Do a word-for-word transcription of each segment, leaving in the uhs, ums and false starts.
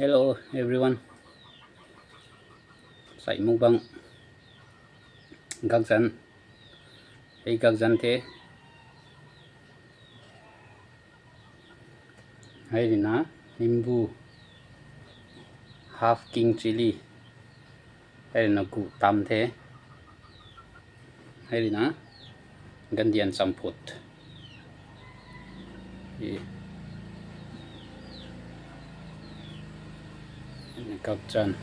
Hello everyone. Sai mukbang gakzan. Hei gakzan the. Hei rina nimbu, half king chilli. Hei rina gu tam the. Hei rina gandian champut. Gakzan.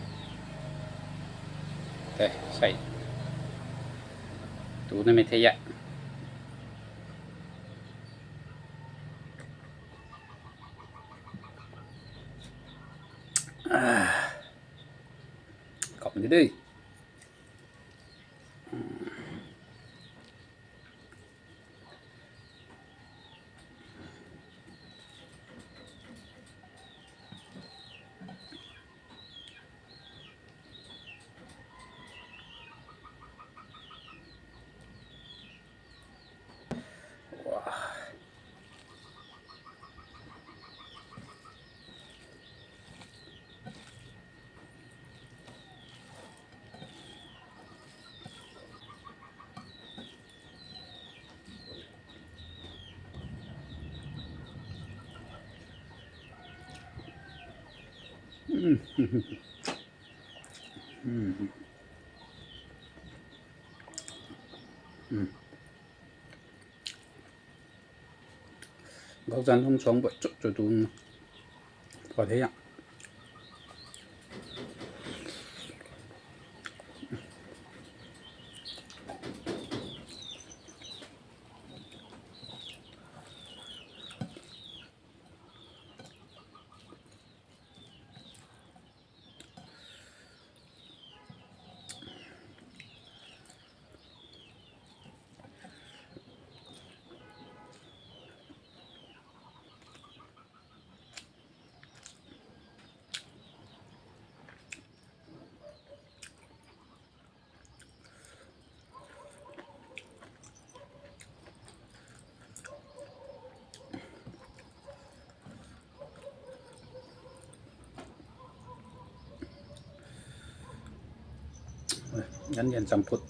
Te, sai. Tu na me the ya. Kap ni dei. Gakzan lung suang bui chuk chuk tu. Tua the ya. Gandian champut.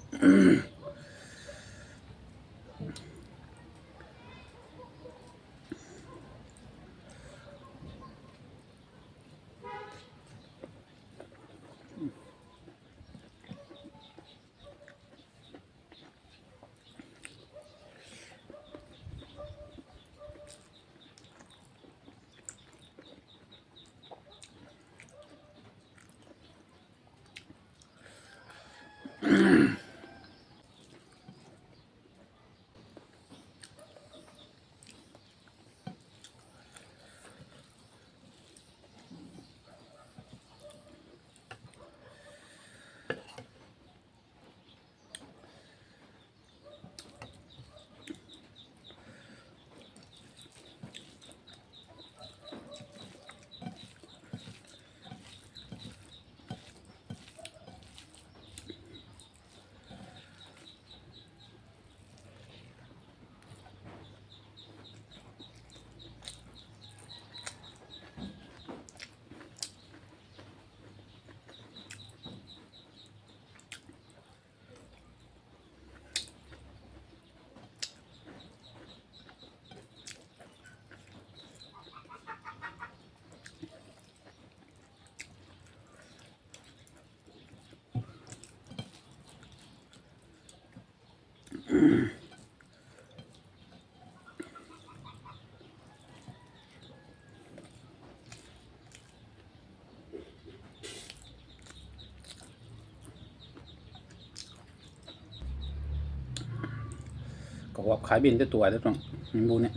Kawap khai bin te tuai de tuang nimbu ni.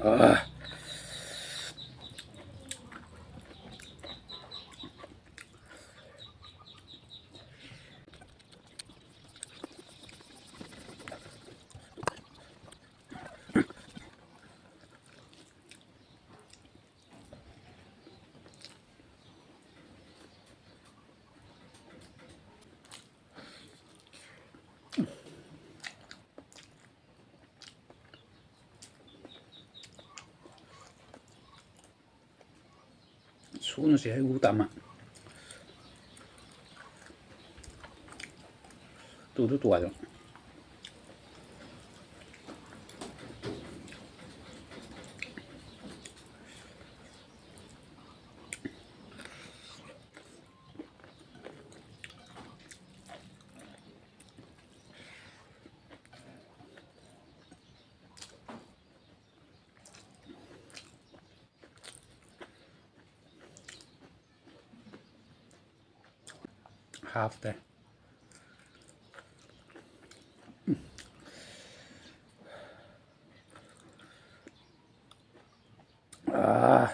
Ah. Gu na si hei gu ta ma. Tu tu tua lo. Half te. Ah.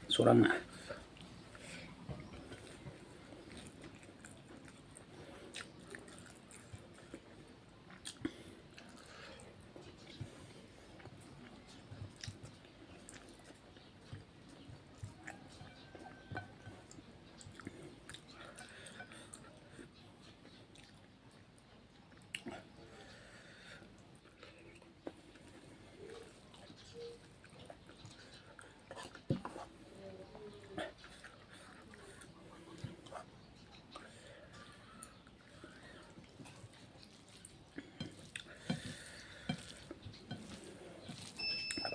Surang na.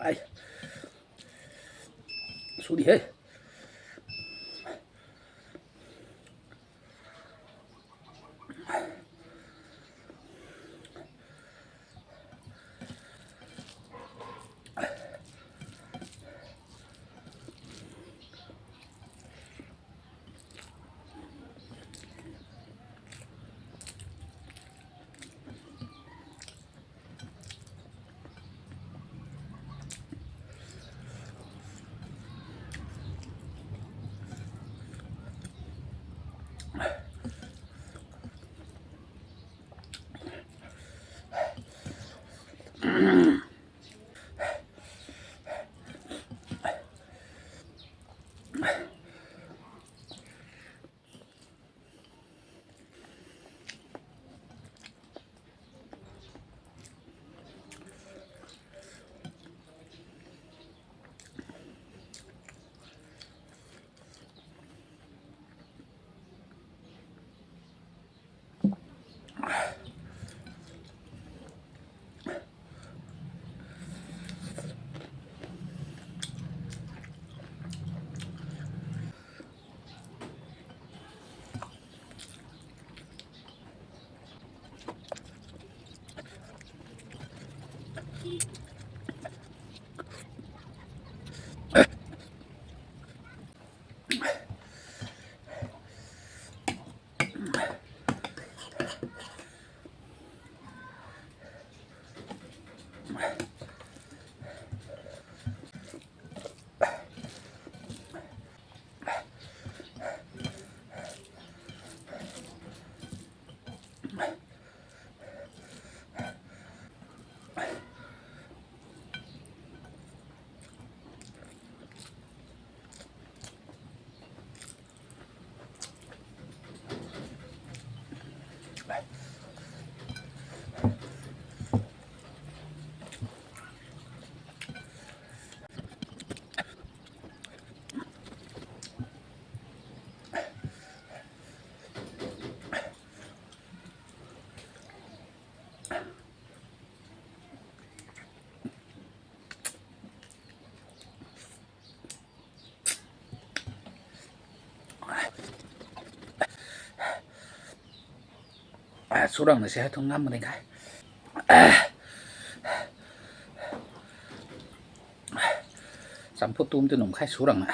Ai. Su di he. Ah, surang na si hei thu ngam ding khe. Champhu tum ti num khe surang na.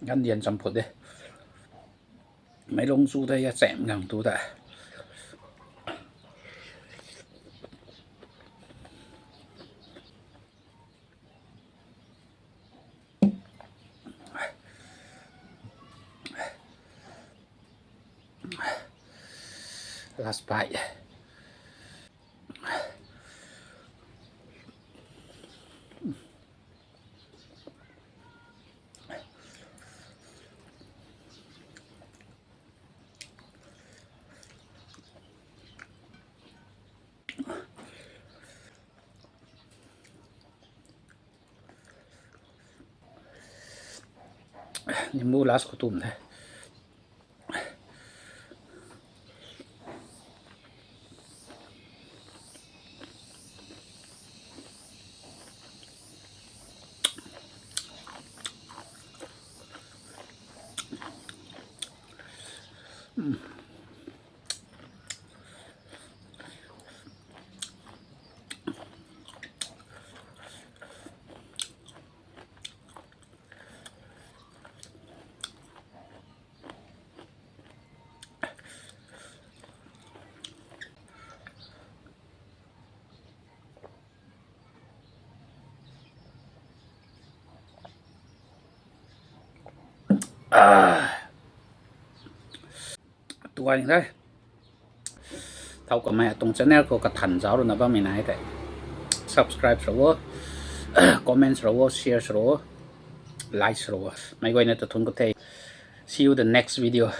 Ganv dian champhu de. Meic lung chu tei a cham gang tu ta. Last bite. Nimbu last khou tum the. Tuang the. Thow kamei atuang channel khou kathan zauc runa bammei nai tei subscribe sw o, comments sw o, share sw o, likes sw o. Meic guayna ta thuanc ku the. See you the next video.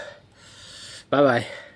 Bye bye.